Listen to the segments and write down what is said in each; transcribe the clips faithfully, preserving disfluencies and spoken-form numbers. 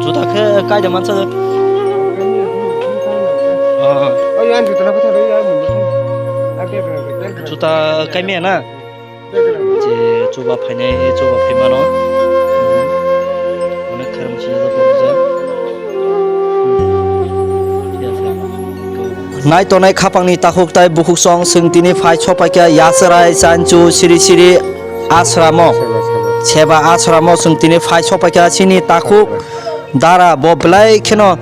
Juta khe kaida mansa. Oh. Oh, yan juta na pathar ya mun. Juta kaimya na? Je chuba phainai, chuba phaimano. Onek kharang sini da borja. Nai tonai khapangni takhuk tai bukhuk song, chwng tini phai sopaikha Yacharai Chanchu Siri Siri ashramo. Seba ashramo chwng tini phai sopaikha chini takhuk dara bo belai kheno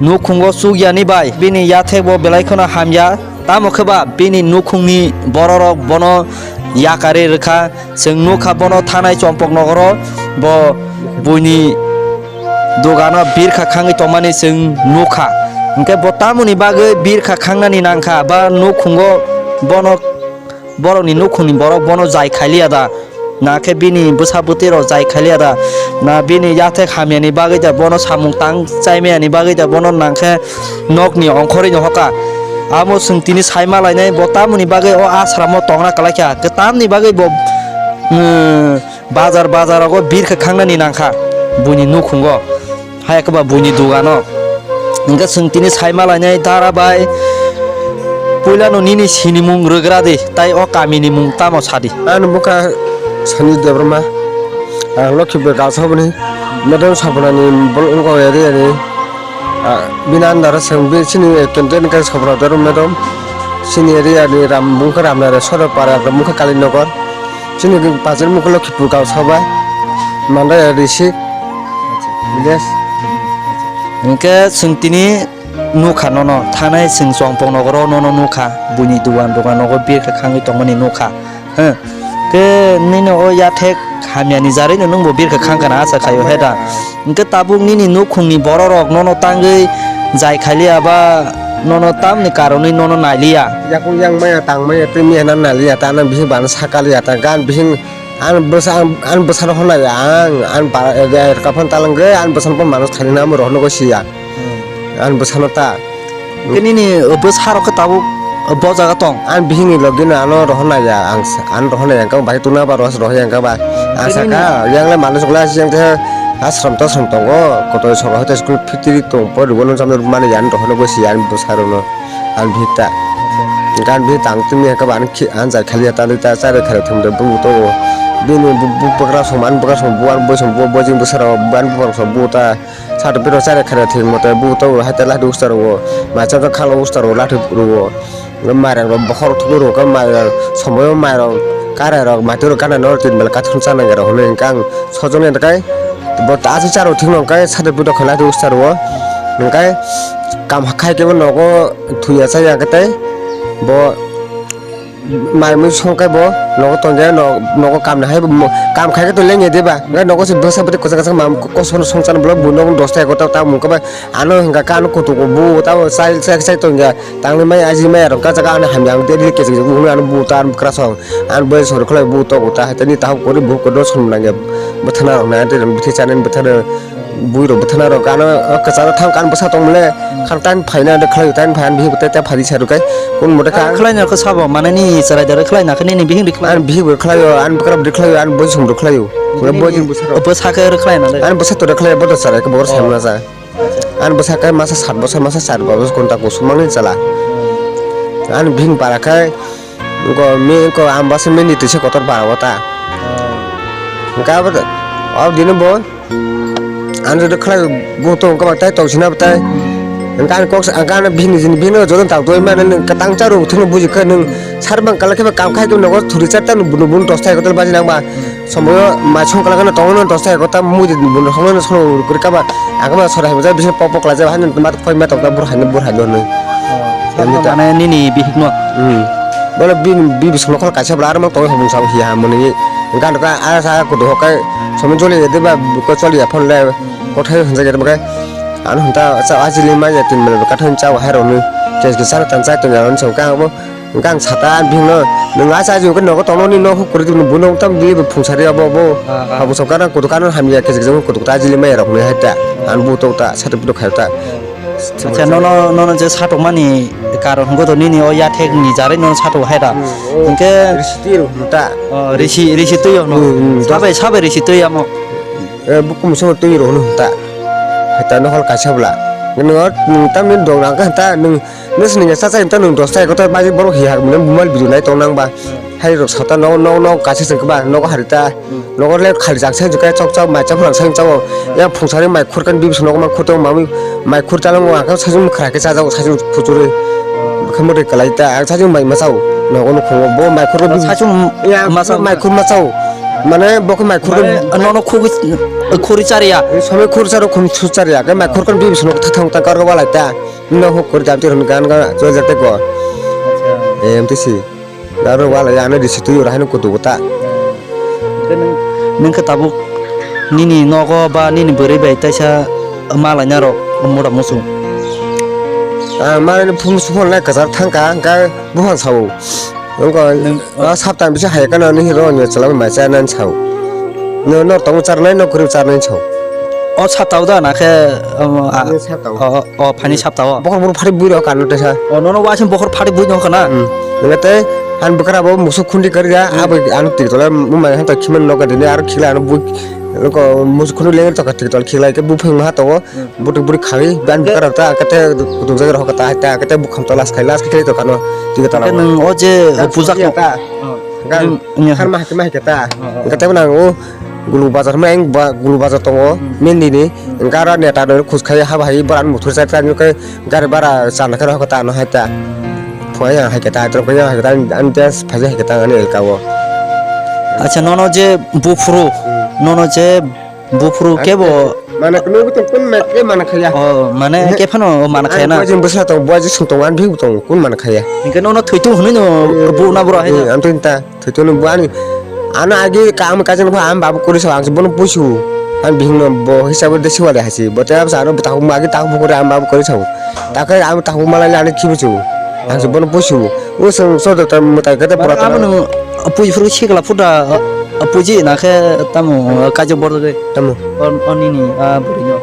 nukhungo chukyani bai bini yathek bo belai kheno hamya. Tamo khe ba bini nukhungni bororok bono yakarwi rwkha. Chwng nukha bono thanai Chompok nogoro bo buini dogano birkha khangwi tongmani chwng nukha. Hinkhe bo tamoni bagwi birkha khangnani nangkha ba nukhungo bono, borokni nukhungni borok bono jai khailiya da? Na khe bini bwsa bwtwi rok jai khailiya da? Na bini yathek hamyani bagwi da bono samung tang chaimayani bagwi da bono nangkhe nokni ongkhorwi no hoka? Amo chwng tini saima lainai bo tamoni bagwi o ashramo tongna kwlaikha, kwtamni bagwi bo, mm, bazar bazar rogo birkha khangnani nangkha buini nukhungo. Hai khe ba buini dogano. Hinkhe chwng tini saima lainai dara bai. Puilano nini sinimung rwgra di, tai o kamini mung tamo sadi. Ani bwkha Sani Debbarma. Ang Lokhipur Kalsaboni. Madam Sapnani bol-, wngkha area ni. Ah, bini under o chwng bi-, chini candidate wngkha Sapna Debbarma madam. Chini area ni ram bungkha Ramnara Sodopara, bungkha Kalinagar. Chini pachar mukhulo Khipur Gausaba, Mandaya Risik, village. Hinkhe chwng tini nukha nono, thanai chwng Chompok nogoro nono nukha, buini dogan dogan nogo birkha khangwi tongmani nukha. Hwnkhe nini o yathek hamyani jarwino nwngbo birkha khangkha na acha khaio he da. Hinkhe tabuk nini nukhungni bororok nono tangwi jai khailiya ba nono tamni karonwi nono nailiya? Yakung yang maya tang maya twi mihana nailiya ta, ano bihik bana sakaliya ta, gan bihik an bwsa, an bwsano honai ang, an para area kaphang talangwi an bwsano phan manus khainani amo rohorno gwi siya. Hmm. An bwsano ta. Hwnkhe nini bwsarok khe tabuk bo jaga tong? An bihikni logino ano rohornai ya, ang sa-, ano rohornai ya, ang khe bahai tungna ba rohor rohor ya, ang khe ba. Ang hwnkhe nini sakha, yang le manus ukulai aswk yang khe asrom tosrom tongo, kotoi soka hoite school fitiri tong, poribo no chamani mani ya, ano rohorno gwi siya, ani bwsarokno, ani bihik ta. Hwnkhe ani bihik tang tumi hwnkhe ba, ano khi-, ano jai khaliya ta, ta chari khaliya thumde bu tongo. Bini bu, bu, bwkra song, ani bwkra song, bu, ani boi song, bu, boi jing bwsarok, ani bwkra song, bu ta. Sat biro chari kharia thik mote bu to hai te lathi ustar o. Mai cha kha lo ustar o lathi ro. Mairang rok bokhor thuk ro ka mairang somoyo mairang karai rok mati ro kana nor tin bel kathum chana gero hwnwi hwnkhe ang sojoni hwnkhe bo ta aswk charo thik no hwnkhe sat biro khe lathi ustar o. Hwnkhe kam khai khe bo nogo thuya chaya khe tei bo Mai mui song khe bo nogo tong ya, no-, nogo kam nahai bo mo-, kam khai khe to leng ya de ba. Ngai nogo se bwsa bwtwi kwchang kwchang ma kosong song chan bwlai bo nogo dos ta ego ta ta mung khe ba ano hwnkha khe ano kutugo bo ta bo chai chai chai tong ya. Tangwi mai aji mai rok ka jaga ano hamya ang de de kechek kechek hwnwi ano bo ta ano kwrwsong. Ano bai sori khlai bo to bo ta hai tani ta hok kori bo ko dos hwn nang ya. Bwthana rok na de bwthai chani bwthana. Bui rok bwthana rok ano kwcharo thang kan bwsa tong mole. Khang tan phaina de khlai tan phan bihik tei ta phari sa rwkai kun mote ka khlai na khe sabo mane ni chwrai da khlai na khe nini bihik de khlai. An bihik bo khlai o, an bwkrap de khlai o, an boi sum rok khlai o. Boi jin bwsa rok. Bwsa khe khlai na le. An bwsa to de khlai bo to chwrai khe bor sam na sa. An bwsa khe masa sat bosor masa char bosor kun ta kusum mangni chala. An bihik para khe Ko mi ko ambasa mini tisa kotor ba o ta. Ka ba o dino bo. An jodi khlai bo to ka ba tai tong sina ba tai. Kan kok kan bini jin bini jodi tang to ma nang ka tang charu thung buji kha nang sar bang kala khe ba kam khai ko nogo thuri char ta bun bun tos tai kotor baji nang ba. Somoyo mai song kala gana tongo no dosta eko ta mudi buno songno no sono kuri kaba. Agama sora hemjak bising pok pok laijak haino mat koi mat tok ta bur haino bur haino hinwi. Mane nini bihik no. Hmm. Bole bi bi bising nokol kaisa bla arma tong hobung sa hiya muni. Gan ka a sa ko do kai somo joli de ba ko choli ya phone le. Kothai hemjak ya ba kai. Ano hunta sa ajili ma ya tin mele ka thon cha wa hairo ni. Kes ke sar tan cha tin ya on so ka bo. Hwnkhe ang sata bihikno, nwng acha aji hwnkhe nogo tongmani nok huk kwrwi tongmani, buino tam bini bo phungsari abo bo. Ah, ah. Abo sokana kutuk ano hamya khe jang kutuk ta ajili maya rok hwnwi hai ta. Ah. Ang bo tok ta sati pito khayo ta. Acha, nono, nono je satokmani Aro hwnkhe to nini o yathek ni jarwi no sato hai da. Hmm, oh, hwnkhe risi twi rok hwn ta. Oh, risi, risi twi rok no. Hmm, hmm, sabai, sabai risi twi amo. Eh, bukum so twi rok hwn ta. Hai ta no hol kaisa bwla. Nwng o, nwng tamni dong rang khe ta nwng, nwng sini cha cha ta nwng dos ta ekoto baji borok hi hak mane bumal bidu nai tong nang ba. Hmm. Hai rok sata no, no, no kaisa chwng khe ba nogo hari ta. Hmm. Nogo le khali jak sai jukai chok chok mai chapra sai chao. Hmm. Ya phungsari mai khurkan bibi sono ma khurto mami mai khur talango ang khe sajung khra khe chajago sajung phuchuri. Hmm. Khe mwtai kwlai ta ang sajung mai ma chao. Nogo no khungo bo mai khur bibi. Sajung ya ma chao. Mai khur ma chao. Mane bo khe mai khur. Mane nono khugwi khuri chariya. Somai khur charo khum su chariya. Khe mai khurkan bibi sono tha thang ta kargo balai ta. No huk khur jam tir gan gan chojak te go. Acha. Em ti si. Daro wala ya ano risi twi ura haino kutu kuta. Hwnkhe nwng, nwng khe tabuk nini nogo ba nini bwrwi bai taisa malaina rok mura musu. Ah, malaina phung sukon lai kwchar thangka, hwnkhe buphang sao. Nwng, ah, sapta bisa hai kana ni hiro ni chwla mai cha nan sao. No, no tong charnai, no kwrwi charnai sao. O sapta o da na khe, um, a, Ani sapta o. O, o, phani sapta o. Bokhor bokhor phari bui rok kano tesa. O, nono waising bokhor phari bui nong khana? Hmm. Nang tei han bwkra bo musuk khundi kari ya, hmm, abo ano tik tola mumai han ta khiman noga dini aro khila ano bui ko musuk khundi leng to ka tik tol khila ke bu phang ma to. Hmm. Buti buri khali ban bwkra ta kate kutung jaga rok ta ta kate bukham tola skai las khili to kano tik tola. Ke nang o je o pujak ta. Oh. Kan hmm, iya. Kan mah ke mah ke ta. Oh, oh. Kate nang o Gulu bazar ma eng ba gulu bazar tongo, hmm, main nini. Hmm. Engka aro neta no khus khai haba hai bora muthur sai ta nukai gari bara chana khe rok ta no hai ta. Phoi ya hai ta tro ya hai ta an des phai hai ta ani elka o. Acha nono je buphuru, hmm, nono je buphuru kebo mana kunu tong kun me ke mana khaya. Oh, mane ke phano mana khaya na. Bo jing bwsa tong bo jing sung tong an bhi tong kun mana khaya. Engke nono thwitu hwnwi no bu na bro hai. Hmm, na. Am tin ta. Thwitwno bo ani ano agi kam kaijak nokha ang babu kwrwi sao ang se bono puisu. Ang bihingno bo hisabo de siwali haisi. Bo te absa ano takhuk agi takhuk bukuri ang babu kwrwi sao. Takhai ang takhuk malai ani khibisu. Ang se bono puisu. O song so doktor mwtai kete pura. Abono pui phuru sikla phuda puji na khe tamo kaijak borok de. Tamo. Onini a bwrwino.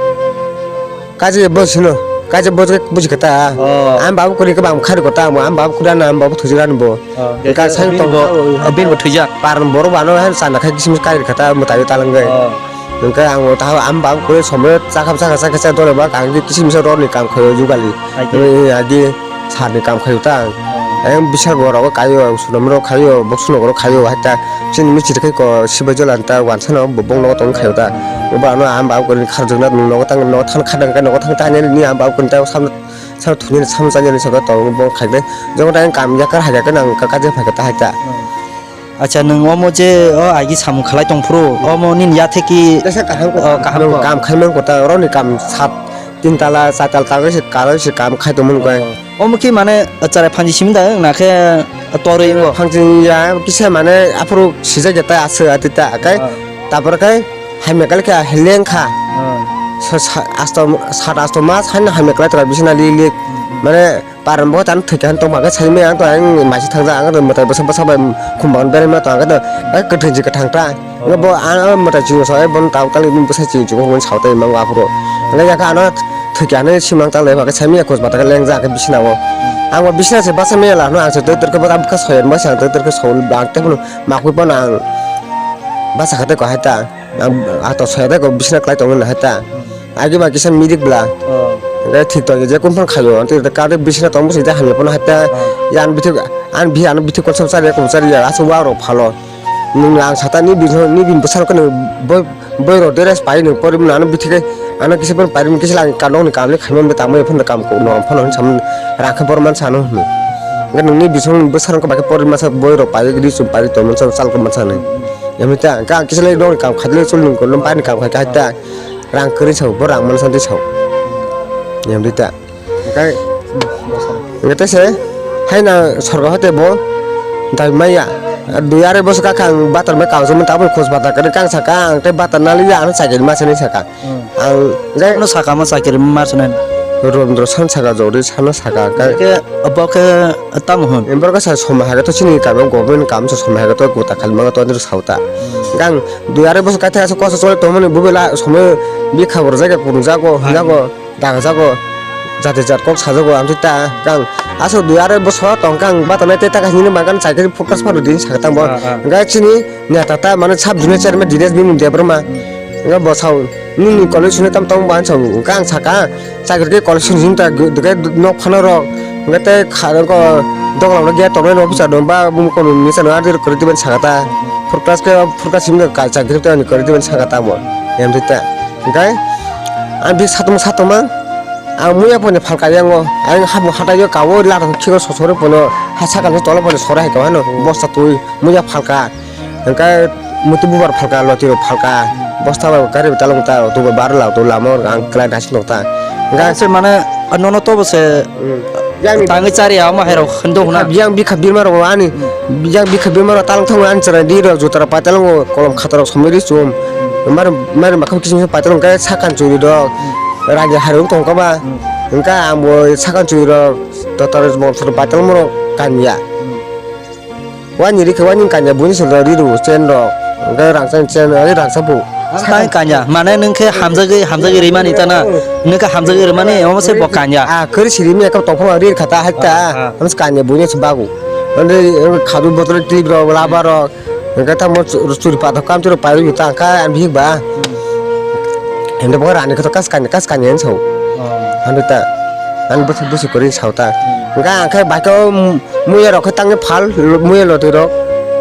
Kaje bo sino, kaje bo ke buji kata. Oh. Ang babu kuri ke bang khari kota mo, ang babu kuri na ang babu thuji ran bo. Oh, ka sai tong bo, bin bo thuja. Par boro bano han sana khai kisim kai kata mo tayo talang gai. Oh. Nungka ang ta ang babu kuri somre chakam chaka chaka cha dole ba kang kisim sa roni kam khayo jugali. Agi. Agi. Sani kam khayo ta. Ayang bisal borok khayo, sunomrok khayo, boksunokrok khayo, hatta chini michiri khai ko sibai jola ta wansano bobong nogo tong khayo ta. Obo ano ang bab kori kharjak na nogo tang nogo than khadang khe nogo tang tanya ni ang bab kori ta sam sam thuni sam chanya ni saka tong bong khai de. Jong ta kam yakar haja khe nang ka kaje phai ta hai ta. Acha, nwng omo je o agi samung khlai tong phuru, omo nini yatheki, kaisa kaham ko, o, kaham ko. Kam khai man ko ta, oroni kam sat, tin tala, char tala, tangwi se, kalai se kam khai tong mani koi. Omo ki mane, charai phanji simi da, na khe torwi o? Phanji ya, kisa mane, aphuru sijak ya ta, aswk ati ta, kai, ah, tapor kai, hamya kali kha, heleng kha. Ah. Sa-, sa-, asto, sat asto mas, han hamya kali tora bisina li li, hmm, mane, Paran bo tan thwikha tongma khe saimaya ang to ang maisi thangja ang to mwtai bwsa bwsa bai khumban berema to ang to ai kwthwi ji kwthang ta. Bo ang mwtai chini so ai bon tau kali bwsa chini chugo hwn sao tai mango aphuru. Le yakha ano thwikha ne simang ta le ba khe saimaya kos bata khe lengja khe bisina o. Ang bo bisina se basa mela no ang se twi twi khe bwsa bwsa soyan bwsa ang twi twi khe so bang te phunu makhui phano ang basa kha te ko hai ta. Ang ato soya de ko bisina klai tongo na hai ta. Agi ba kisa mirik bla. Oh. Hingke thik tong je kumpang khayo. Ante kade bisina tong bwsai de hamya pono hai ta. Oh. Yan bithi an bi ano bithi kolsam sari kom sari ya asu wa ro phalo. Nung lang sata ni bisina ni bin bwsar ko ni boi boi ro deres pai ni pori mun ano bithi ke ano kisa pon pai mun kisa lang kanong ni kam ni khaimon be tamo phon kam ko no phano sam rakhe bor man sano. Nge nung ni bisong bwsar ko ba ke pori masa boi ro pai ri sum pai to mun sal ko man sano. Yamita, ka kisa le dong kam khat le chul nung kolom pai ni kam khai ta. Rang kwrwi sao, bo rang man santi sao. Yamita. Kai. Ngete se, hai na sorga hote bo dai maya. Dui are bos ka khang batar mai kang jom ta bo khos batar kare kang saka ang te batar nali ya ano chagin ma sene saka. Hmm. Ang, gai. Ano saka ma chakiri ma sene. Rondro san saka jodi sano saka kai. Ke abo ke tamo hon. Embor ka sa soma haga to chini kabo government kam sa soma haga to gota khali ma to andro sauta. Hmm. Gang dui are bos ka ta sa kosa chole to mani bubela soma bi khabor jaga kurung jago, hmm, jago, daga jago. Jati jat kok sajago, amtwi ta kang. Aswk dui aro bwskango tong kang, batanai tei taka hinwi mangkang, chakri focus phano din sakha tang bo. Ah, ah. Hwnkhe chini neta ta, mane, sub junior chairman Dinesh Bimung Debbarma. Hmm. Hwnkhe bo sao, "Nini college sini tam tong," bo ang sao. Hwnkhe ang sakha, "Chakri khe college sini ta, hwnkhe nok phano rok." Hwnkhe tei kha-, ko, doglong rok gate tongnai officer dong ba, bumung kono ni chano adi kwrwi diban sakha ta. Forecast khe, forecast simi ka chakri ta ni kwrwi diban sakha ta bo. Em ta. Hwnkhe ang bi satung satung mang. Ang muya phone phalka yango, ang habung hatai o kawo, lat khiko sosoro phone, ha sakal ni tola phone sora hai kawa no, bosta twi muya phalka, hwnkhe muitu bubar phalka, loti rok phalka, bosta bai gari bai talong ta, tu bai bar la, tu lama ang klai nasi nok ta. Hwnkhe se mane, nono to bo se, hmm, yang ni tangwi chari ama hai rok hendo huna. Biyang bikha birma rok ani, hmm, biyang bikha birma rok talong thang ani chara di rok, jutara pai talong kolom khatar rok somoi ri chum. Mar, mar makham kisim kisim pai talong khe sakan churi rok. Ragi harung tong kha ba. Hmm. Hwnkhe ang bo sakang churi rok, totor bongso rok baital morok kanya. Hmm. Wani rikhe wani kanya buini sal rok riru chen rok. Hwnkhe rangchak chen, ani rangchak bu. Ang tai kanya, mane nwng khe hamjagwi, hamjagwi rimani ta na. Hmm. Nwng khe hamjagwi rimani, omo se bo kanya. Ah, kwrwi sirimi ekam tongphang rir kha ta hai ta. Ah, ah. Omo se kanya buini se bagu. Ande, eh, khadu botol tip rok, laba rok. Hwnkhe tamo chu-, churi pathok kam churu pairwi ta kha ang bihik ba. Hmm. Hwnkhe bo rani khe to kas kanya, kas kanya hinwi sao. Oh. Hwnwi ta. Ang bwswk bwswk kwrwi sao ta. Hmm. Hwnkhe ang khe bai khe o muya rok khe tangwi phal, muya lotwi rok.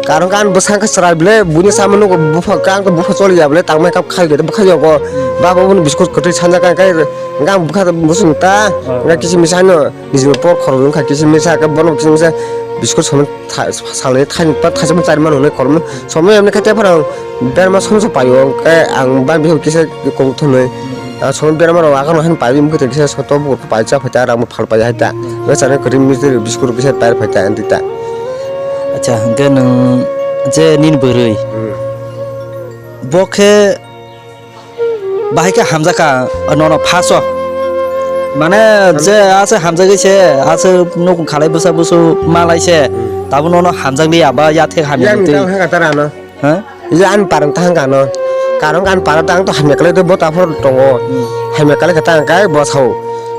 Karon khe ang bwsang khe chwrai bwle, buini sama nugo bupha, khe ang khe bupha choli ya bwle, tangma khe khai khe bwkha yogo. Hmm. Baba boni biskut kwtwi sanjak khe, hwnkhe ang bwkha bwswk ta, oh, hwnkhe kisa misa no. Nijini por khorok wngkha kisa misa, khe bono kisa misa biskut somoi tha-, salnwi thaini ta thaisa chari mano hinwi khoroknwi somoi, hwnwi khe tei phano berma somsa paio, khe ang bang bihik kisa kok thwnwi. Ah, somoi berma rok akhano haino paiwi wngkhe kisa soto bukur pai cha phaita, rang phal pai hai ta. Wngkhe chana kwrwi mistiri biskut kisa pai phaita, hwnwi ta. Acha, hwnkhe nwng je nini bwrwi, hmm, bo khe Bahai khe hamjakha, nono phaso. Mane je aswk hamjagwi se, aswk nukung khalai bwsa bwsu malai se, tabuk nono hamjakliya ba yathek hamya twi. Yang tang hangka tara no. Ha? Iya an parang tang hangka no. Karong an parang tang to hamya kalai to bo taphor tongo. Hmm. Hamya kalai kha tang kai bo sao.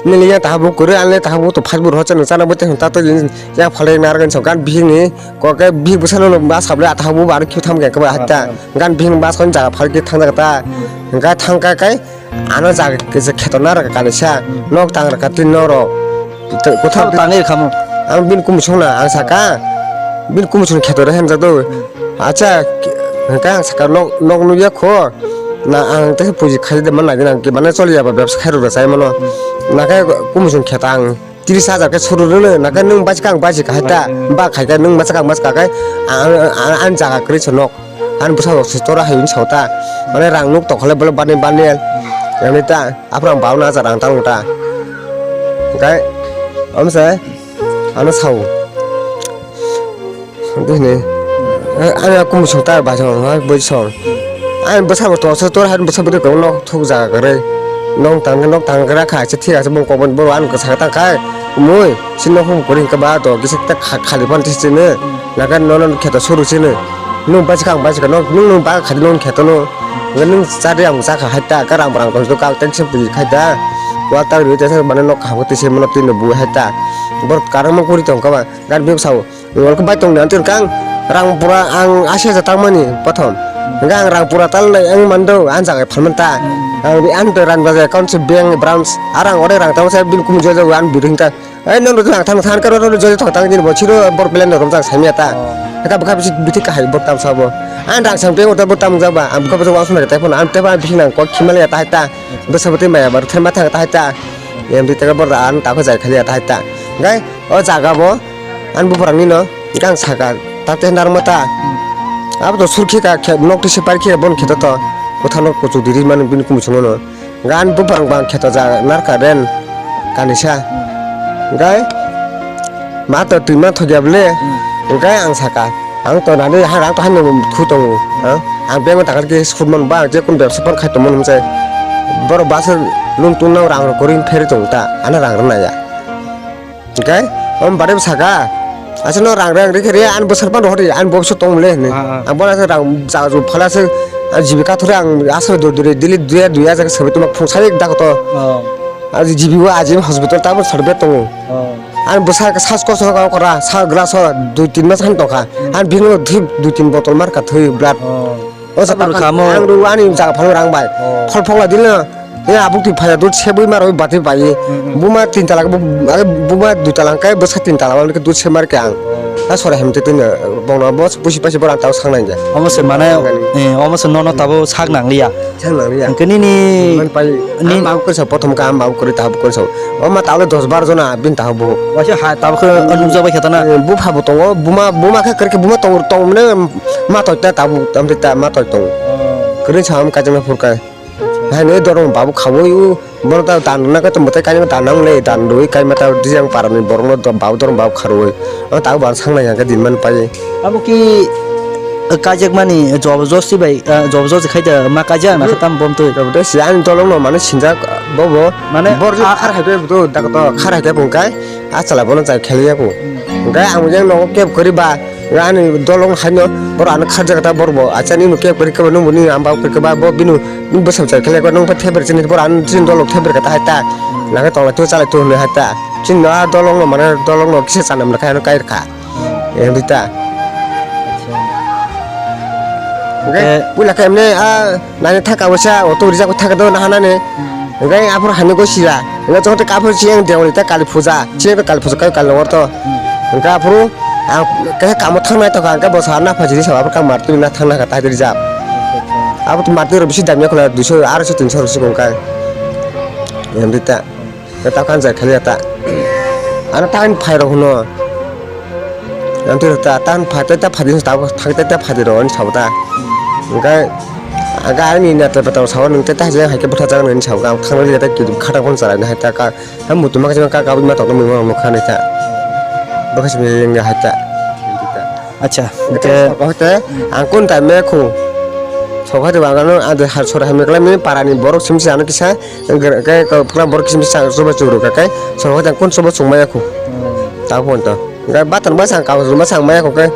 Nili yang tahabu kuru an le tahabu to phajbur hocha nang chana bo te ta to yang phalai nargan so gan bihini. Kok ke bihik bwsano no bwsa bwle ataha bo aro khe tham khe ba hatta. Ah, ah. Gan bihik bwsa kon jaga phal khe thang jaga ta. Hmm. Hwnkhe thang kha khe ano jaga kisa kheto na rwkha kaisa. Hmm. Nok tang rwkha tin nok rok. Kotha tangwi rwkha mo. Ang bini kumu songna ang saka. Bini kumu song kheto rw hemjak do. Hmm. Acha hwnkhe ang saka nok, nok nukya kho. Na ang tei puji khai de man nai nang khe mane choli ya ba bebsa khai rw chai mano. Hmm. Na khe kumu song kheto ang. Tris hajar khe suru rwno, nakhe nwng bachikha ang bachikha hai ta, hmm, ba khai khe nwng bachikha ang bachikha khe, ang, ang, ang jaga kwrwi se nok, ang bwsa rok se tora hai wngwi sa ta, mane rang nuk tongkha le bole bani bani, hmm, ani ta, aphuru ang bawan hajar rang tang ta, hwnkhe, omo se, ano sao. Bini, eh, ani kumu song ta bai song, ha, bui song. Ani bwsa bo tor se tor hai bwsa bwtwi tongo nok thuk jaga kwrwi. Nok tang nok tang gra kha se thik ase bung kokbo bo ani kwsa tang khai. Mui si nok hum kwrwi hwnkhe ba to kisa ta kha-, khali phan thik sini. Naka nono kheto suru sini. Nung bachikha ang bachikha nok nung nung ba khali nung kheto no. Nung chari ang chakha hai ta ka rang rang tong kal teng se bui khai ta. Wa ta ri te se mane nok kham twi se mano twi no bui hai ta. Bor karang ma kuri tong kha ba gan bik sao. Wal khe bai tong ni ang twi kang rang pura ang asi hajar tang mani prothom. Hwnkhe ang rang pura tal nai ang mando ang jaga phalman ta. Ang ri ang to rang baja account se bank branch arang ore rang tamo se bin kum jojo ang biding ta. Ai non rang thang thang karo ro jojo thang tang din bo chiro bor plan rom jang saimya ta. Haka bwkha bisi bithi kahai bor tam sabo. Ang rang sang bank ota bor tam jaba ang bwkha bisi wangsung ta phone ang te ba bisi nang kok khimal ya ta ta. Bwsa bwtwi maya bar thema thang ta ta. Yang di ta bor an ta kho jai khali ya ta ta. Gai O jaga bo ani buphurangni no gang saka ta tei narwkma ta. Abo to sur khe ka khe nok twi se par khe bono khe to to kwthang no kuchuk diri mani bini kumu chwngno no. Gan buphurang bang khe to jaga narwkha ren kanisa. Gai ma to twi ma thokya bwle. Gai ang saka ang to nani ha rang to hani thu tongo. Ha? Ang beng takar khe sukut man ba je kun bebsa pan khai tongmani hwnjai. Borok bus loan tungna rang rok kwrwi pherwi tongo ta. Ano rang rwna ya. Hwnkhe omo bade bwsaka, aswkno rang rang rikhe rw ani bwsar phano hori ani bobiswt tongmole hinwi. Ah, ah. Ang bono aswk rang jaga jug phala aswk ani jibika thore ang aswk duri duri daily dui hajar dui hajar swbai tongma phung sari dakoto. Oh. Aji G B o aji hospital tamo sor bet tongo. Oh. Ang bwsa sas koso kha okra sa glass o dui tin mas han tongkha. Hmm. Ang bini thwi dui tin botol mar kha thwi blood. Oh. O sa Aboni kamo ang ru ani jaga phano rang bai. Oh. Phol phokla dil na. Ya abuk twi phaya dut se bui mar oi bati bai. Hmm, hmm. Buma tin tala bu age buma dui tala kai bwsa tin tala wal ke dut se mar ke ang. Oh. A sora hem te tin bongno bos pusi pasi bor ang tau sang nang ja. Omo se mane, Ang nang. Eh, omo se nono tabo sak nang liya. Thang nang ya. Hwnkhe nini Man pai ni- ang mau kursa prothom ka mau kuri tabu kursa. O ma talo dos bar jona bin tabu. Waisa hai tabuk khe nukjak bai khe tana. Eh, bupha bo tongo, buma, buma khe kwrwi khe buma tongo, tong mane ma toi ta tabu, tamte ta ma toi tongo. Oh. Kwrwi sa am kajang na phurkai. Hai ne dorong babu khawoi u, bono ta dan na ka tum botai kaima dan nang le, dan rwi kaima ta dijang parani borok no babu dorong babu kharoi. O tabu ban sang nai ya ka din man pai. Abo ki, eh, kaijakmani, eh, jobo josti bai, eh, jobo josti khai da ma kaijak na khe tam bom twi. Jobo josti ani dolong no mane sinjak bobo. Mane bor a- khar hai be to dak to khar hai ke bung kai a chala bono chai kheli ya ko. Hmm. Hwnkhe ang yang nogo kep kori ba ani dolong hai no bor ano khar jaga ta bor bo acha ni no kep kori ke ba nung buni am ba kori ke ba bo binu bwsam chai kheli ko nung pa theber chini bor ano chini dolong theber ka ta hai ta. Hmm. Nang tong la tu chala tu hai ta. Chini no a dolong no mane dolong no kisa chanam na khai no kai kha. Em rita. Acha. Oke, Eh, puila khe emne a nani thaka wasa auto rijak thaka do na hanane. Hmm. Oke, aphuru hani go sira. Oke, joto kaphuru siyang deoni ta Kali puja. Siyang ta Kali puja kai Kali nongor to. Hmm. Oke, aphuru ang khe kamo thangnai to kha, oke, bo sa na phajiri sa aphuru kang martu na thangna kha tai rijak. Acha, acha. Abo to martu ro bisi damya khula duiso, aroiso, tinso ro sikong kai. Em rita. Khe ta khan jai khali ta. Ano ta khan phai rok hwno. Ang twi ta ta khan phai ta ta phadi ta thang ta ta phadi rok ani sabo ta. Hwnkhe aga ani na ta ta sabo nwng ta ta jeng hai khe bwtha jak nani sabo ang thang ta ki khata phone chalai na hai ta ka. Ang mutu ma ka ka ka ma tok ma ma kha nai ta. Bwkha simi yang hai ta. Acha, hwnkhe Hote ang kun ta me khu. Sokhai de bagano ade har sor hai me kala me para ni borok sim si ano kisa. Ke, ke, ke, pura borok kisim sa, soba churu ka kai, soba jang kun soba sung maya khu. Hmm. Ta phone to. Ga batan ba sang ka, ma sang maya khu kai.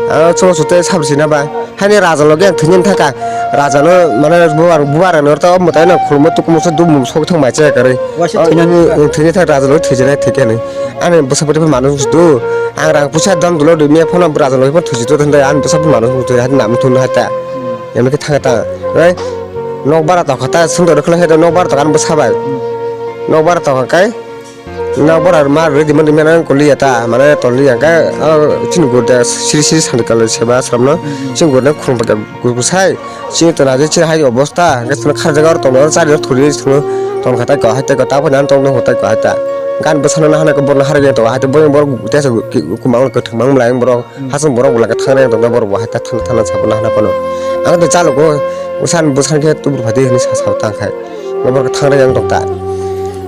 Ah, soba sute sab sina ba. Hani raja loge ang thinin thaka. Raja no, mane, bubar, bubar no to, mutai na khulmo tuk musa dum sok thang mai che kare. Wasa Oh, thinin. Ini, ini thinin thak raja lo thijene thikene. Ani bwsa bwtwi manus tu. Ang rang pusa dam dulo dui me phone raja lo phone thuji to thanda, ani bwsa manus tu, hani nam thun hata. Hmm. Yang ke thang ta. Rai. Nok bara tokha ta sundor khwlai khe nok bara tokha ang bwsa bai. Nok bara tokha kai nok bara ma ready man man ang kuli ya ta mane toli ya ka chini gurda siri siri sandi kala seba sramno chini gurda khum pada gusai chini tona je chini hai obosta ke tona khar jaga tongo chari thuri thuri ton khata ko hai ta ko ta phan ton hotai ko hai ta gan bwsano na hana ko borno har ge to hai ta boy bor tesa kumang ko thumang mlai borok. Hmm. Hasing borok bo laka thang reng tongna borok bo hai ta thang thang sabo nahana phano. Ang to chalogo usan busan khe tubur phadi hwnwi sa sa tang khai. Bo borok thang reng tong ta.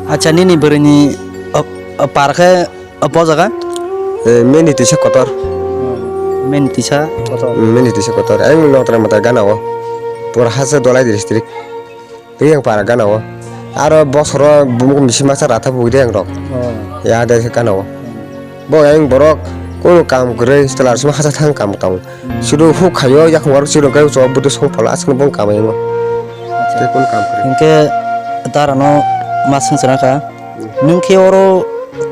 Acha nini bwrwini, o, o, par khe, o, bo jaga? Eh, meni tisa kotor. Meni tisa kotor. Hmm, meni tisa kotor. Ang noktra mata gana o. Pura hasa Dholai district. Riyang para gana o. Aro bosoro bumuk misi masa ratha bui riyang rok. Oh. Ya de gana o. Bo yang borok kono kam kwrwi chwla sima hasa thang kam tong. Hmm. Sudu huk khayo yakung warok chiro kai chok budu song phala aswk bong kam yango. Acha. Tei kono kam kwrwi. Hinkhe dara no ma swng chwna kha. Nwng khe oro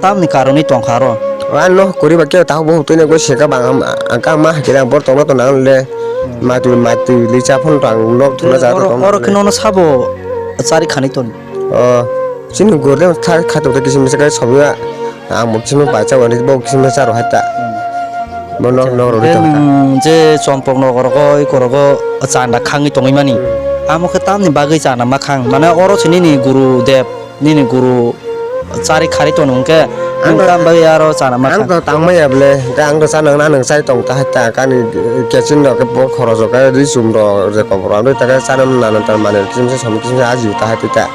tamni karoni tongkha aro? Ano kwrwi ba khe takhuk bo hutui nang khe sengkha bang ang kang ma hakhe ang bor tongna to nang le. Hmm. Mati mati li cha phon rang nok thuna ja Oro tong oro khe le. Nono sabo chari khani ton. O chini gurle kha kha to kisim se kai somya ang bo kisim bai cha wani bo kisim cha ro hata. Hmm. Bo nok nok ro Khe tong kha. Nwng je chompok nok oro koi korogo chanda khangwi tongwi mani. Hmm. Amo khe tamni bagwi chana ma khang mane oro se nini guru deb. Nini guru chari khari tono hwnkhe Ang nwng to, tam bagwi aro chana ma ang kha? To tang maya bole, hwnkhe ang to chana hwnna nwng chai tong ta hai ta, kani kechin rok khe bor khorok rok khe ri chum rok je kobor rok ta khe chana hwnna nwng ta mane kiching se somo kiching se ajiu ta hai ta.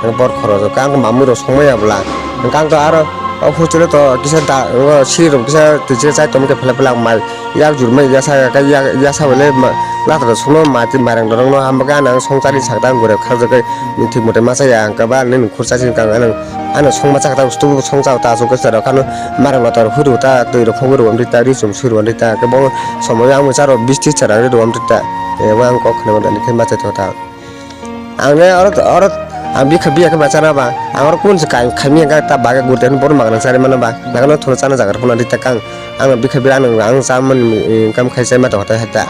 Ang bor khorok rok khe ang mamui rok song maya bwla. Hwnkhe ang to aro o hostel o to kisa da, o siri rok kisa twi se chai tong khe phela phela ang mai. Yak jurma yasa ka yak yasa bole ma latra sono mati marang dorong no hamba ka nang songchar ni sakta ang gure khar jakai ni thik mote masa ya ang ka ba nini khursa sin ka nang ano song masa kata ustu song cha ta so ka sara kano marang latra huru ta twi rok khoguru amri ta ri sum suru amri ta ke bo somo yang mo charo bisti chara ri do amri ta e wa ang kok khna ma ni khe masa to ta ang ne oro oro Ang bikha biya khe ba chana ba, ang oro kun se kai, khaimya khe ta bagwi gurte hwn borom magana chari mano ba, nagano thono chana jaga rw phano rita kang, ang bikha biya ang, ang chamani, eh, kam khai chai ma tong tai hata.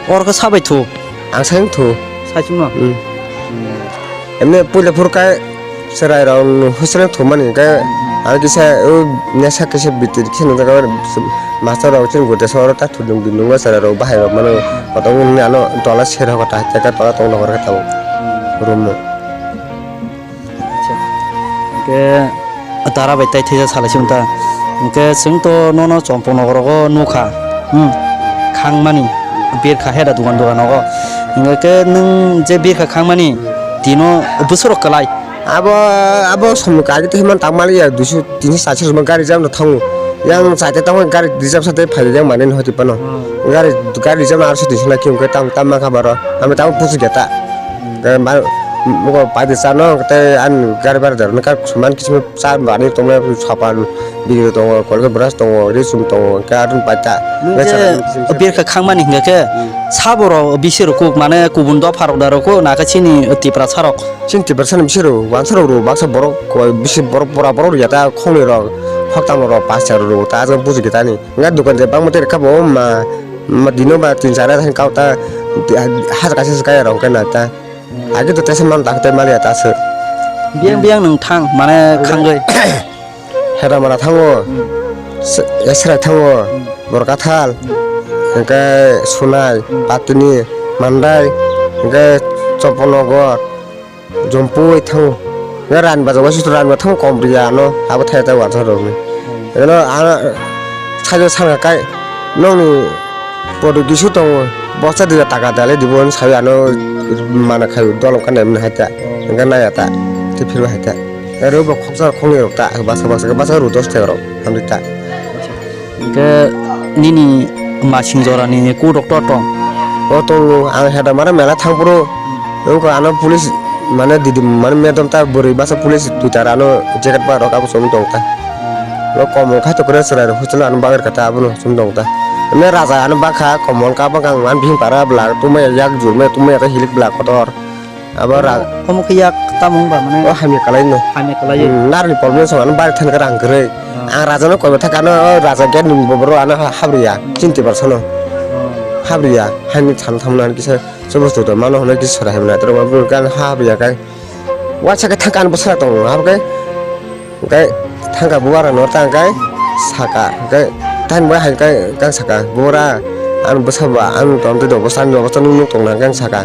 Oro khe sabai thu. Ang sai thu. Sai chwngno? Hmm. Hmm. Emne puila phur kai chwrai rok hostel thumani khe ang kisa o nesa kisa bitir kisa nang jaga master rok chini gurte so oro ta thudung bindung o chwrai rok bahai rok mano kotong wngni ano tola sero kota hata tola tong nokor khe tabuk room o. Acha. Hwnkhe dara bai tai theisa salai se wngta. Hwnkhe chwng to nono Chompon nogorogo nukha. Hmm. Khangmani. Birkha heda dugan dugan nogo. Hwnkhe nwng je birkha khangmani tino bwswrok kwlai. Abo, abo somoi kagwi tei himani tangmani ya duisu tinsu charsu rwma gari jam no thango. Yang chaita tangma gari reserve sa tei phai yang mani no hoti pano. Hmm. Gari, gari reserve no arso tinsu na kiyong khe tam, tam ma kha baro. Ami tamo pusu geta. Khe ma, mugo paide chano tei ani gari bara der kar suman kisim cha bani tongo sapan bigiri tongo kolke brush tongo risum tongo khe adun paita. Nwng je birkha khangmani hingke khe hmm sabo rok bisi rok kuk mane kubun dopha rok da rok kuk nake chini Tiprasa rok. Chini Tiprasa ni bisi rok wansa rok rok baksa borok koi bisi borok pora borok ya ta khongni rok hoktam rok pasta rok ta ajang buji gitani. Nga dukan je bangma tere kabo ma, ma dino ba tin char hajar kau ta, hajar kaisa se kaya rong kena ta. Agi to tesa man tak te mali ta se. Biang biang nung thang, mane khangoi. Hera mara thango, se-, esra thango, borkathal, hingke sunai, patini, mandai, hingke choponogor. Jompui thango. Nga rani baja waisa rani ba thango kom riya ano abo thai thai wansa rok ni. Ano ana sajo sanga kai nokni podo gisu tongo bosta dida taka dale dibo sawi ano mana khai dolong kanai mani hai ta. Nga naya ta. Te phirba hai ta. Ero bo khoksa khongni rok ta basa basa basa ru dos teng rok hamri ta. Hingke nini masing jora ni ku doctor tong? O tongo, ang heda mara mela thangphuru, wngkha ano police mane didi mane madam ta bwrwi masa police duita ano jacket bar rok abo chumui tong ta. Bo komol khai to kwrwi chwrai rok hostel ano bagwi rwkha ta abono chumui tong ta. Mane raja ano bakha komol ka bwkha ang mane bihing para bwla tumaya yak jurmaya tumaya ta hilik bwla kotor. Abo ra- Omo khe yak tamo wngba mane? O hamya kalai no. Hamya kalai. Hmm, narni problem song ano bari than khe rang kwrwi. Ah. Ang raja no koi thaka ano o raja gate ni boboro ano ha-, habriya. Chinti bar sano. Ah. Habriya. Hani tham tham nan kisa sobo to mano hono kisa sora hemna tro ma bu kan habriya kai. Waisa khe thangka ano bwsara tongo. Habo kai kai thangka buwara no tang kai saka kai tan bai hai kai kan saka buwara ano bwsa ba ano tonte do bwsa ni obostha nuk nuk tong nang kan saka.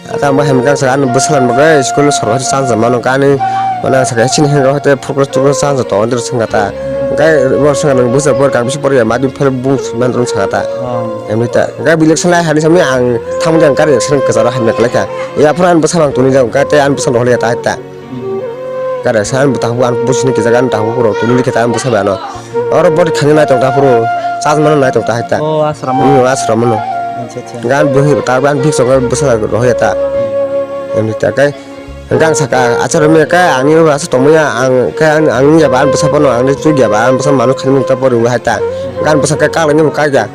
Ata ang bahai mokang saka, ano bwsala bagwi school o sorkari chance mano, kani mano ang saka, chini hwnka hote phurkro chukro chance tongo, dero swnka ta. Hwnkhe bo swnka nang bwsa por kang bisi por ya, madi phai bung swi man rung saka ta. Oh. Emni ta. Hwnkhe election lai hani samni ang thangmani ang gari accident kwcharo hamya kwlaikha. Yaphuru ani bwsa mang tuni jak, hwnkhe tei ani bwsa rohor ya ta hai ta. Gari accident ang bwtang bo ang bwsini kijaga ang tang bo rok tuni khe ta ang bwsa bai ano. Oro body khani nai tong ta phuru, chajmano nai tong ta hai ta. O, ashram o? Hmm, ashram o no. Acha, acha. Gan bwhi ta gan bhik chok bwsa rohya ta. Emni ta kai. Gang saka, achar me kai, ani asa tongmaya, ang kai, ang, ang ya ba, ang bwsa phano, ang ni chuk ya ba, ang bwsa manu khani ta pori hai ta. Gan bwsa kai kala ni kai ya.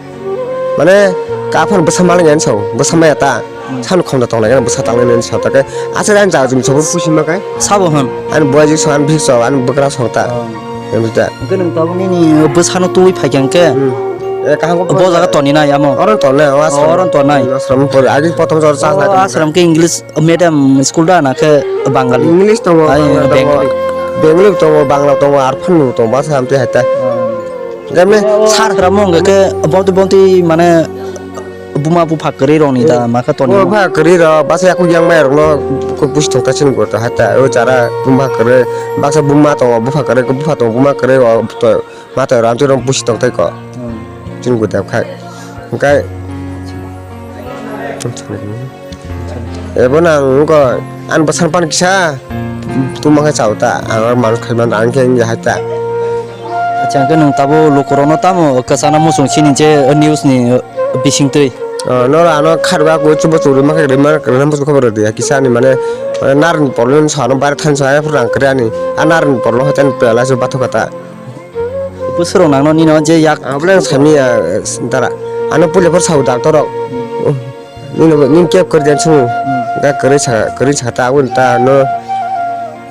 Mane, kaphang bwsa malai ngen sao, bwsa maya ta. Hmm. San khonda tong lai ngen bwsa tang ngen sao ta kai. Asa dan ja jum sobo pusi ma kai. Sabo hwn. An boy ji so, an bhik so, an bwkra so ta. Oh. Yang ta. Hwnkhe nwng tabuk nini bwsano twi phai khe hwnkhe. Hmm. E, kaham ko bo jaga toni nai amo. Oron ton nai, o ashram. Oron ton nai. Ashram pori, agi prothom jor chas nai. Ashram ke English medium school da na khe Bangali? English tongo, ai, Bangla tongo, Bengali. Bengali tongo, Bangla tongo, Arphan tongo, basa amte hai ta. Oh. Gamle sar. Sar ramo hwnkhe bonti bonti mane buma bupha kwrwi rokni da ma khe tonwi. Bupha kwrwi rok basa yakung yang mai rokno kok busi thok ta chini gorta hai ta o chara buma kwrwi baksa buma tongo bupha kwrwi bupha tongo buma kwrwi o to ma to ram to ram busi tong tai ko. Hmm. Chini gorta khai. Hwnkhe Ebo nang wngkha ani bwsang pan kisa tuma khe chao ta, ang aro manus khai mano, ang khe wngya hai ta. Acha, hwnkhe nwng tabuk lukurokno tamo kwchana muchung chini je news ni bisingtwi? O, noro ano kharwi ako chubo churi ma khe rwma, rwna muchung khobor rwdi ya, kisa ani mane, mane narwkni problem sa ano baire thani sa, aphuru rang kwrwi ani, a narwkni problem hai tei ani pela se bathok kha ta. Bwswrok nangno nini o je yak. Ang bwlai ang sami ya, dara. Ano puila phor sao doctor rok. Nini bo, nini kep kwrwi den swngo. Hmm. Ga kwrwi sa, kwrwi sa ta, aboni ta, no.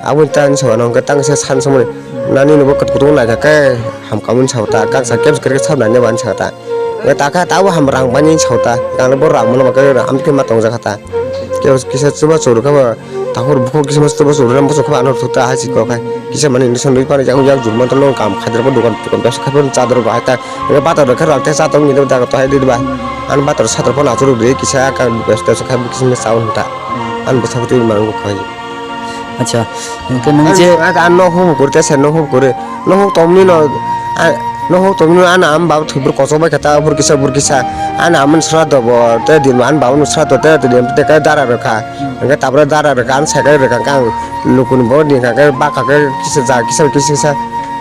Aboni ta hinwi sa mano, hwnkhe tang kisa san samani nani no bo kwtwk kwtwk naikha khe hamkha mani sa ta, kang sa kebs kwrwkhe sab naina bo ani sa ta. Hwnkhe ta kha ta bo ham rang bani sa ta, kang bo rang mano ba khe amtwi ma tongjakha ta. Kebs kisa chuba churu kha ba, tahor bukhuk kisa mas chuba churu ram bwswk kha ba ano thuk ta hai si kok hai. Kisa mani injection rwi pano yak yak juruma tongno kam khadir bo dogan dogan bebsa khai pano chador bo hai ta. Hwnkhe bator rok khe rang tei cha tongni daga to hai di ba. Ani bator sator phano achuk rw di kisa kang bebsa kisa kisa ma cha o hinta. Ani bwsa bwtwi manwi kha. Acha, hwnkhe nwng je. Ang, ang, ang nohok huk kori, tesa nohok huk kori. Nohok tongmani no, a, nohok tongmani no, ano ama baba thwi bwrwi kochok bai kha ta, bwrwi kisa, bwrwi kisa. Ano ama ni sra dobo, tei din ano baba ni sra do, tei din tei kai dara rwkha. Hwnkhe tabra dara rwkha, ano cycle rwkha, kang lukuni bo din kha, khe bakha khe kisa ja, kisa, kisa, kisa.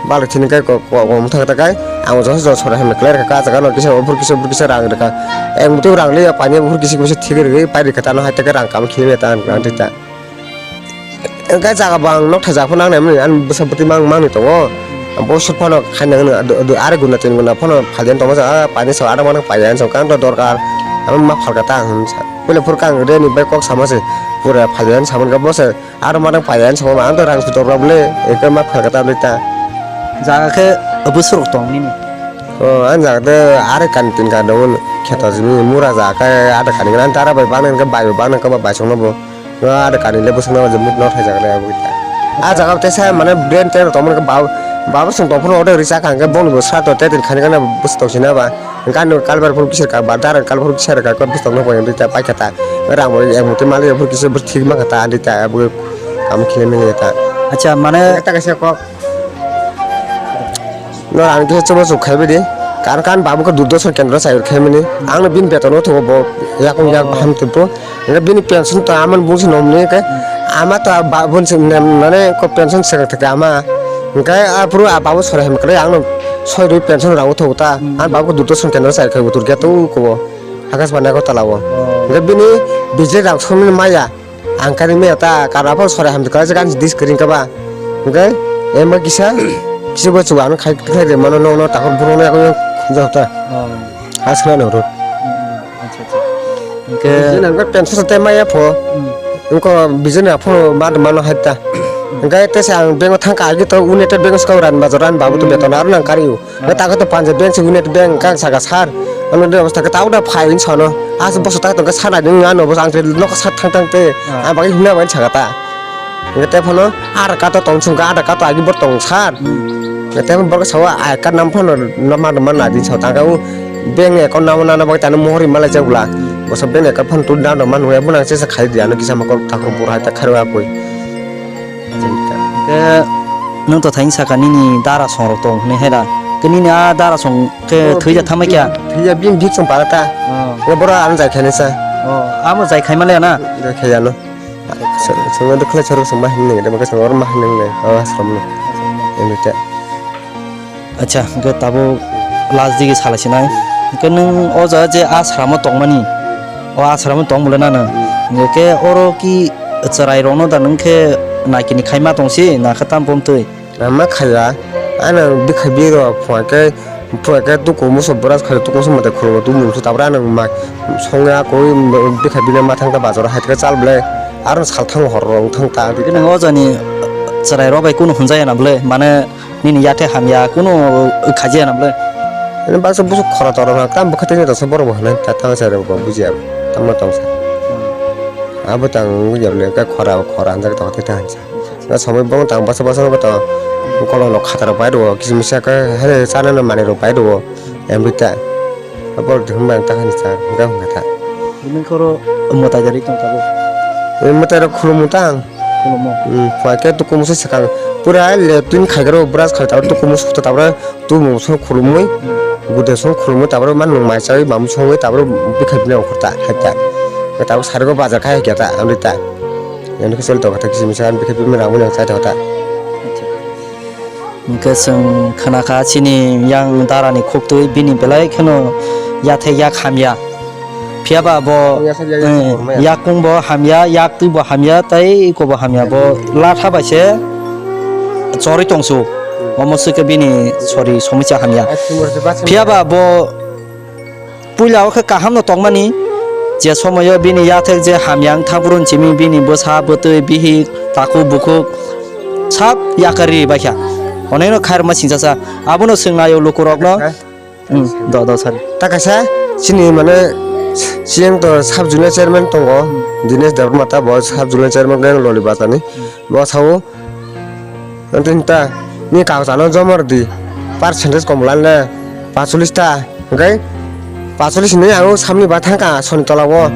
Balok thini khe ko, ko, ko, motha khe ta kai. Ang joso joso sora hemle kler kha, ka jaga no kisa, bwrwi kisa, bwrwi kisa rang rwkha. Ang mutu rang le ya, pani bwrwi kisa, kisa thik rwgwi, pai rwkha ta, no hai ta khe rang kam khini ta, ang, ang ta. Engkhe jaga bo ang nokthai jak phano nangnai mani, ani bwsa bwtwi mang mangni tongo. Ang bosor phano khaina hwnwi ado, ado, ari guna tin guna phano phalian tongma jaga, ah, pani sawi ada mano paiya hinwi kang to dorkar. Amo ma phalka ta ang hinwi sa. Puila phuru kang reni bai kok sama se, pura phalian samani khe bose, aro mano paiya hinwi sama ang to rang sutor rok le, engkhe ma phalka ta le ta. Jaga khe bwswrok tong nini? O, ang jaga de ari kan tin kan dong, kheto jimi mura jaga khe ada kan gana dara bai bang nang khe bai bai bang nang khe ba bai songno bo. No, ada kani le bwswk no je muk no thaijak le abo ta. Ah, jaga te sa mane brain te tong mane bab-, babo song tong phuru order risa kha hwnkhe bong bo sa to te tin khani gana bwswk tong sina ba. Hwnkhe ano kalbar phuru kisir ka ba dara kalbar phuru kisir ka ko bwswk tong no ko yang ta pai kha ta. Rang bo yang muti mali phuru kisir bwswk thik ma kha ta andi ta abo kam khile mili ta. Acha, mane ta kaisa kok. No, ang kisa chuba chuk khai bidi. Karon kan babu khe Doordarshan kendro sai khai mani. Ang no bini beton o thogo bo yakung yak ham tu bo. Hwnkhe bini pension to amon bungsi nom ni khe. Ama to ba bun sing nem mane ko pension se thake ama. Hwnkhe a phuru a babu sore hem kre ang no soi rwi pension rang o thogo ta. Ang babu khe Doordarshan kendro sai khai butur khe tu ko. Akashbani Agartala o. Hwnkhe bini bijli rang song maya. Ang kari maya ta kara phano sorai hamdi kara je gani dis kring kaba. Hwnkhe ema kisa, kisa bo chuba ano khai, khai de mano no, no takhor buro no yago jota. Oh. Asla no ro. Hmm, acha, acha. Hwnkhe je nang ka pension te maya pho. Hmm. Hwnkhe bijini apho ma, mano hatta. Hwnkhe te se ang bengo thangka agi to United Bank o swkang ran bajar ran babu to beton aro nang kari o. Hwnkhe takhuk to Punjab Bank se United Bank kang saka sir. Ano de obostha khe tabuk da phai hinwi sano. Aswk bwswk tak tongkhe sana nung ano bwswk ang tei nokha sak thang thang tei. Ah. Ang bagwi himna bai saka ta. Hwnkhe tei phano Aadhaar card to tong sung kha, Aadhaar card to agi bor tong sir. Hmm. Hwnkhe tei borok sawa Aadhaar card nam phano nama nama na din sa tang kha u bank account nama nana bagwi tani mohor hima lai jak bwla. Bwswk bank account phano twi dan rw man nung ya, bono ang chesa khai di ano kisa ma kok takhuk bura hai ta kharwi apui. Hwnkhe nwng to thaini saka nini dara songrok tong hwnwi hai da. Khe nini a dara song khe thwija thamai kya? Thwija bini bik song para ta. Oh. Khe boro ano jai khainai sa. Oh, amo jai khaima le na? Jai khai ano. Song, song do khlai charo song ma hinwi nang, ma song oro ma hinwi nang, oh, asram no. Ini ta. Acha, hwnkhe tabuk last digi salai sinai. Hwnkhe nwng o jaga je asramo tongmani, o asramo tong bole nana. Hwnkhe oro ki chwrai rokno da nwng khe naikini khaima tongsi, nakha tam pom twi. Ama khaya, ano bikha biro phwake, phwake tuku muso brush khai tuku muso mate khulungo tu mungsu tabra ano ma songya koi bikha bini ma thangta bazaro hai thangka chal ble, aro sal thang hor rong thangta. Hwnkhe nwng o jani chwrai rok bai kunu hwnjaya na ble, mane Nini yakhe hamya kunu khajiya na bwle. Nini baksa busuk khora tora na, tam bwkha tini rasa borok bo hwnwi ta tang sa rok bo bujiya, tamo tong sa. Abo tang bujiya bwle, khe khora, khora hanjak tong tei ta hansa. Na somoi bong tang basa basa rok to, kolom rok khataro pai rwo, kisi misa khe, hene chana na mani rok pai rwo, em bita. Borok de hwnba ang ta hani cha, hwnka hwnka ta. Bini khoro mwtai dari tong tabuk. Mwtai rok khulumung ta ang. Khulumo. Hmm, phai khe tukumu se swkang. Pura le twin khai garo brush khai tabra tukumu sukta tabra tumu so khulumui. Hmm. Gude so khulumui tabra man nung mai chawi mamu songwi tabra bikhai bini ongkhor ta hai ta. Tabra sari go bazar khai kya ta amri ta. Yang ke sel to kata kisi misa an bikhai bini rang muni chai ta ta. Acha. Hwnkhe chwng khna kha chini yang darani khuktwi bini belai kheno yathai yak hamya. Phiya ba bo, yakung bo hamya, yaktwi bo hamya, tei iko bo hamya. Bo latha bai se chorwi tongsu. Omo swkhe bini sori somisa hamya. Phiya ba bo puila o khe kaham no tongmani, je somoyo bini yathek je hamya wng thangphuru simi bini bwsa bwtwi bihik takhuk bukhuk Sab yakari baikha. Onekno khairokma singsa sa. Abono swngnaio lukurokno. Hmm, do, do, sir. Ta kaisa chini mane C M to sub zonal chairman tongo. Dinesh Debbarma ta bo sub zonal chairman khe Loli Batani. Bo sao. Nontin ta ni kagosano joma rwdi. Percentage kom lan le pachulis ta. Hwnkhe pachulis hinwi ang o samni ba thangkha soni tola o.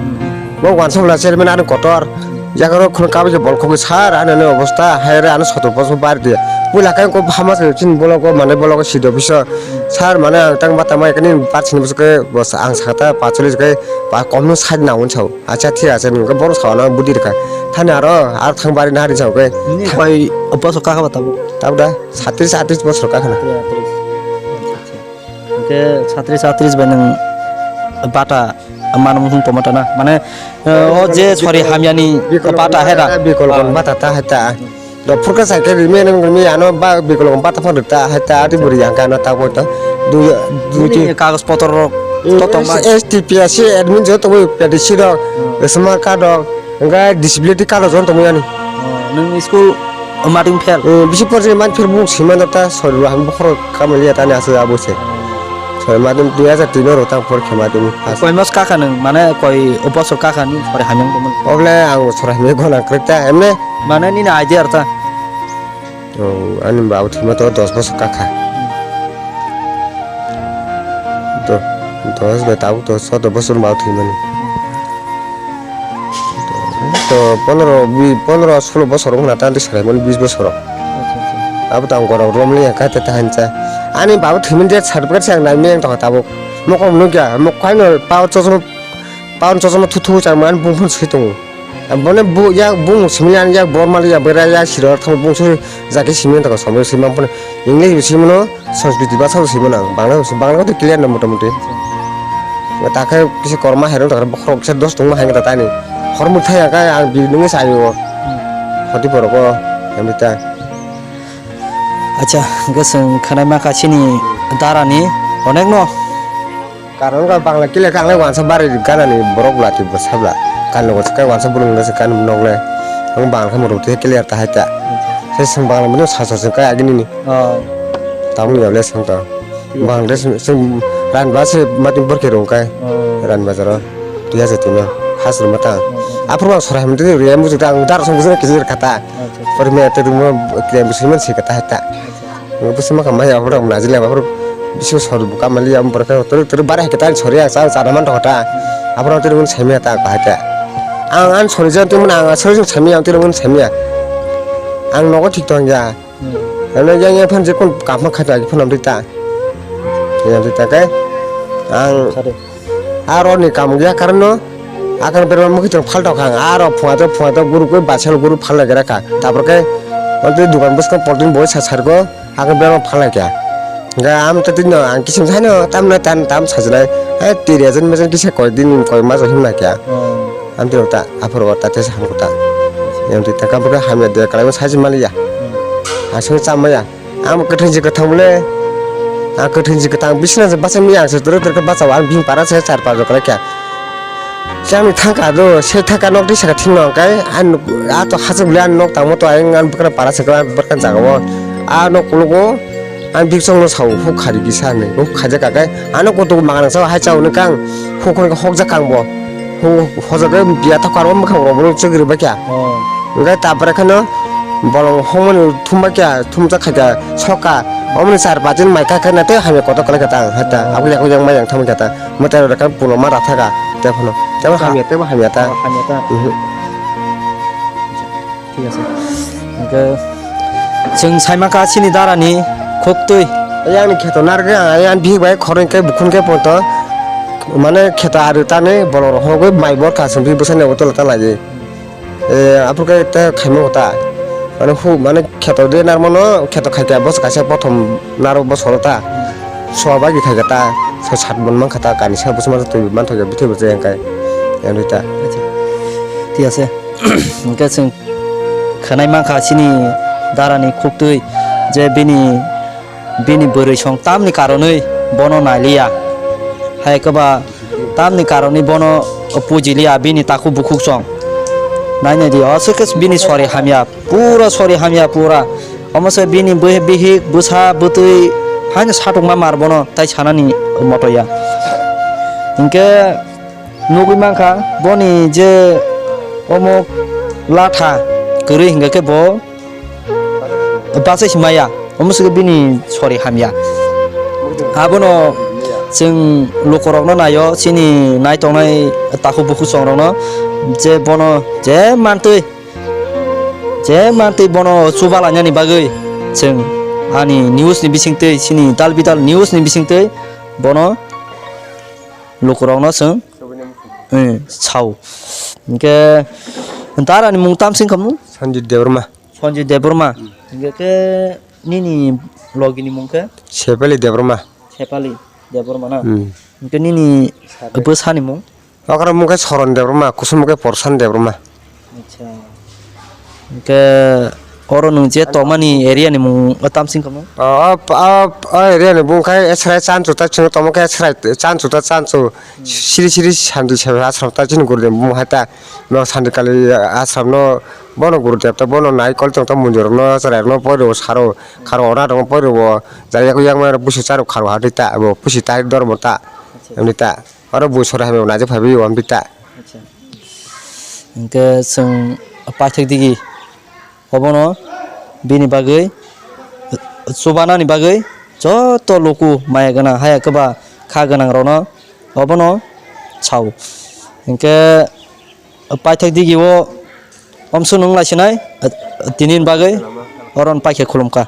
Bo wansuk bwla chairman ani kotor. Yakarok khun kabui khe bol khogwi sar ani ani obosta hai re ano soto bosong bar di. Puila khe ko hama se chini bologo mane bologo sido biso. Sar mane ang tang ba tama ekani pachulis bwswk khe bos ang sakha ta pachulis khe ba komno side na unsao. Acha thik ase nwng khe borok sao na budi rwkha. Thani aro aro thang bari na hari sao khe. Nini koi bosok kakha ba tabuk? Tabuk da satis atis bosor kakha na. Hwnkhe satris atris bai nwng bata manung hwn tongma tana? Mane, eh, o je sori hamyani bata he da? Bikolgon bata ta hai ta. Do phurkha sai khe rimi nang rimi ano ba bikolgon bata phano ta hai ta ati buri yang kano ta bo to. Dui dui ti kagos potor rok to tong bai. S T P S admin jo to bai P D C rok. Smart card rok. Hwnkhe disability card rok joto tongmani. Oh, nwng school mating phel? Eh, bisi porjani man phel bung sima nokta sori bo ham bokhorok kamaliya tani aswk abo se. Sori mating dui hajar tin oro tang porikha mating pass. Koi mas kakha nwng mane koi bosor kakha ni sori hamyang tongmani? Oble ang sori hamya gona kwrwkta emne. Mane nini idea rwta? Oh, ani baba thwima to dos bosor kakha. To dos bai tabuk to sodo bosor baba thwimani. To pondro bi pondro solo bosor wngkha na tei swlaimani bis bosor. Acha, acha. Abo tang gorok romli ya kate ta hancha. Ani baba thwimani je certificate se ang naimani ang tongkha tabuk. Mokol nukya mokol no power chosma power chosma thuthu changmani bumphun swi tongo. Bone bo yak bung simi ani yak bor mali ya bera yak siro thang bung sui jake simi ta somoi sui mang phone English bi simi no Sanskrit bhasha bo simi nang Bangla bo simi Bangla to clear na mota moti. Ta khe kisa korma hai rok ta bokhorok kisa dos tongma hai ta tani. Hor muk thai ang kai ang bi nungi sai o. Hoti borok o yang ta. Acha, hwnkhe chwng khwnai mankha chini dara ni onek no. Karon wngkha Bangla kile khe ang le wansa bari gana ni borok bwla twi bwsa bwla. Kan logo se khe wansa bwrwng wngkha se kan nok le. Ang Bangla khe mwrwk twi clear ta hai ta. Se chwng Bangla mwnwi sa sa se khe agini ni. Oh. Tamni ya le song ta. Bangla se chwng ran ba se mati borke rong kai. Oh. Ran ba jaro. Twi ya se twi no. Khas rw ma ta. Oh, oh. Aphuru ang sorai hamtwi rw ya muchuk ta ang dar song bujra kisi kata. Acha, acha. Pormi ate rw ma kle musulman se kata hai ta. Acha. Bwswk ma kha maya borok najila borok bisi sor buka mali ya borok turu turu bare hai ta sori ya sa sa man ta aborok turu mun sami ta ka ta ang an sori jan turu mun ang sori jan sami ya turu mun sami ya ang nogo thik tong ya ano yang yang phan je kun kap ma kha ta phun am ta yang ta kai ang Aro ni kam ya karon no akar berma mukhi tong phal tok khang aro phunga to phunga to guru koi basal guru phal lai gra kha tapor ke onto dukan bwskang poltin boi sa sar go akar berma phal lai kya ga am to tin no ang kisim sai no tam na tan tam sajlai hai tiri ajan mejan kisa koi din koi mas him na kya am to ta apor ta te sa ham ta yang ti ta kam ka ham ya de kalai sai mali ya asung cham ya. Ang kwthwng si kwthang le. Ang kwthwng si kwthang bisina se bachai miyang se turu turu bachao ang bini para se char pa jokra kya. Chang thangka do se thangka nok di saka thing nong kai an a to hachuk le an nok tamo to ang an bwkra para se bwkra jaga o. A nok kulugo ang bikchong no sao huk khari kisa ni huk khaja ka kai ano kutuk mangan sa hai chao ni kang huk hok jak kang bo. Ho-, hojago biya thokar o mwkhang rok bo chwgri bakya. Oh. Hwnkhe tapore kheno bolong hokmani thum bakya, thumjak khaikha soka. Omoni char pachini mai kha kheno tei hamya kotor kwlai kha ta ang hai ta. Oh. Aboni yago yang mai yang thangma kha ta. Mwtai rok khe puno ma ratha kha. Tei phano. Tei phano hamya, tei phano hamya ta. Oh, hamya ta. Mhm. Thik ase. Hwnkhe chwng saima kha chini dara ni khuk twi. Ayang ni kheto narwgwi ang ayang bihik bai khoroi khe bukhun khe poto mane kheto ari tani bolong rok hogwi mai bor kha chwng bihik bwsani obo tola ta laiwi. Eh, aphuru khe ta khaima ta. Mane hu mane kheto de narmano kheto khai kha bwswk kaisa prothom narwk bwswk ta. Soba gi khai kha ta. Sa sat mon man kha ta kani sa bwswk man twi man thok ya bwtwi bwswk yang kai. Yang ta. Thik ase. Hwnkhe chwng khwnai mankha chini darani khuktwi je bini, bini bwrwi song tamni karonwi bono nailiya. Hai kwba tamni karonwi bono pujiliya bini takhuk bukhuk song. Nainai di, aswk khe bini sori hamya, pura sori hamya, pura. Omo se bini bih-, bihik, bwsa, bwtwi, haino satokma mar bono, tai sanani moto ya. Hinkhe nugwi mankha, boni je omo latha kwrwi hinkhe khe bo bachai si maya, omo se bini sori hamya. Abono chwng lukurokno naio, chini nai tongnai takhuk bukhuk chongrokno, je bono je mantwi, je mantwi bono chuba lainani bagwi chwng ani news ni bisingtwi, chini dal bidal news ni bisingtwi bono lukurokno chwng, eh, sao. Hinkhe dara ni mung tam sing khamu? Sanjit Debbarma. Sanjit Debbarma. Hmm. Hinkhe khe nini logi ni mung khe? Sepali Debbarma. Sepali Debbarma na? Hmm. Hinkhe nini bwsa ni mung? Okra mung khe Soron Debbarma, kusum mung khe Porsan Debbarma. Acha. Hinkhe oro nwng je tongmani area ni mung tam sing khamu? O, o, o, o area ni bung khe Esrai Chanchuta chwng tongma khe Esrai Chanchuta Chanchu. Siri siri sandi se asram ta chini guru de mo hai ta. No sandi kali asram no bono guru de ta bono nai kol tong ta munjor no chwrai no poi ro saro kharo ora ro poi ro bo jari yak yak ma busu charo kharo ha de ta bo pusi ta dormo ta. Acha. Ani ta oro bu sora ha na je phabi yo am ta. Acha. Hinkhe chwng paithak digi. Obono bini bagwi chubanani bagwi joto luku maya gwnang haya kwba kha gwnang rokno obono sao. Hinkhe paithak digi o omsuk nung lai sinai tini ni bagwi oron paikhe khulumkha.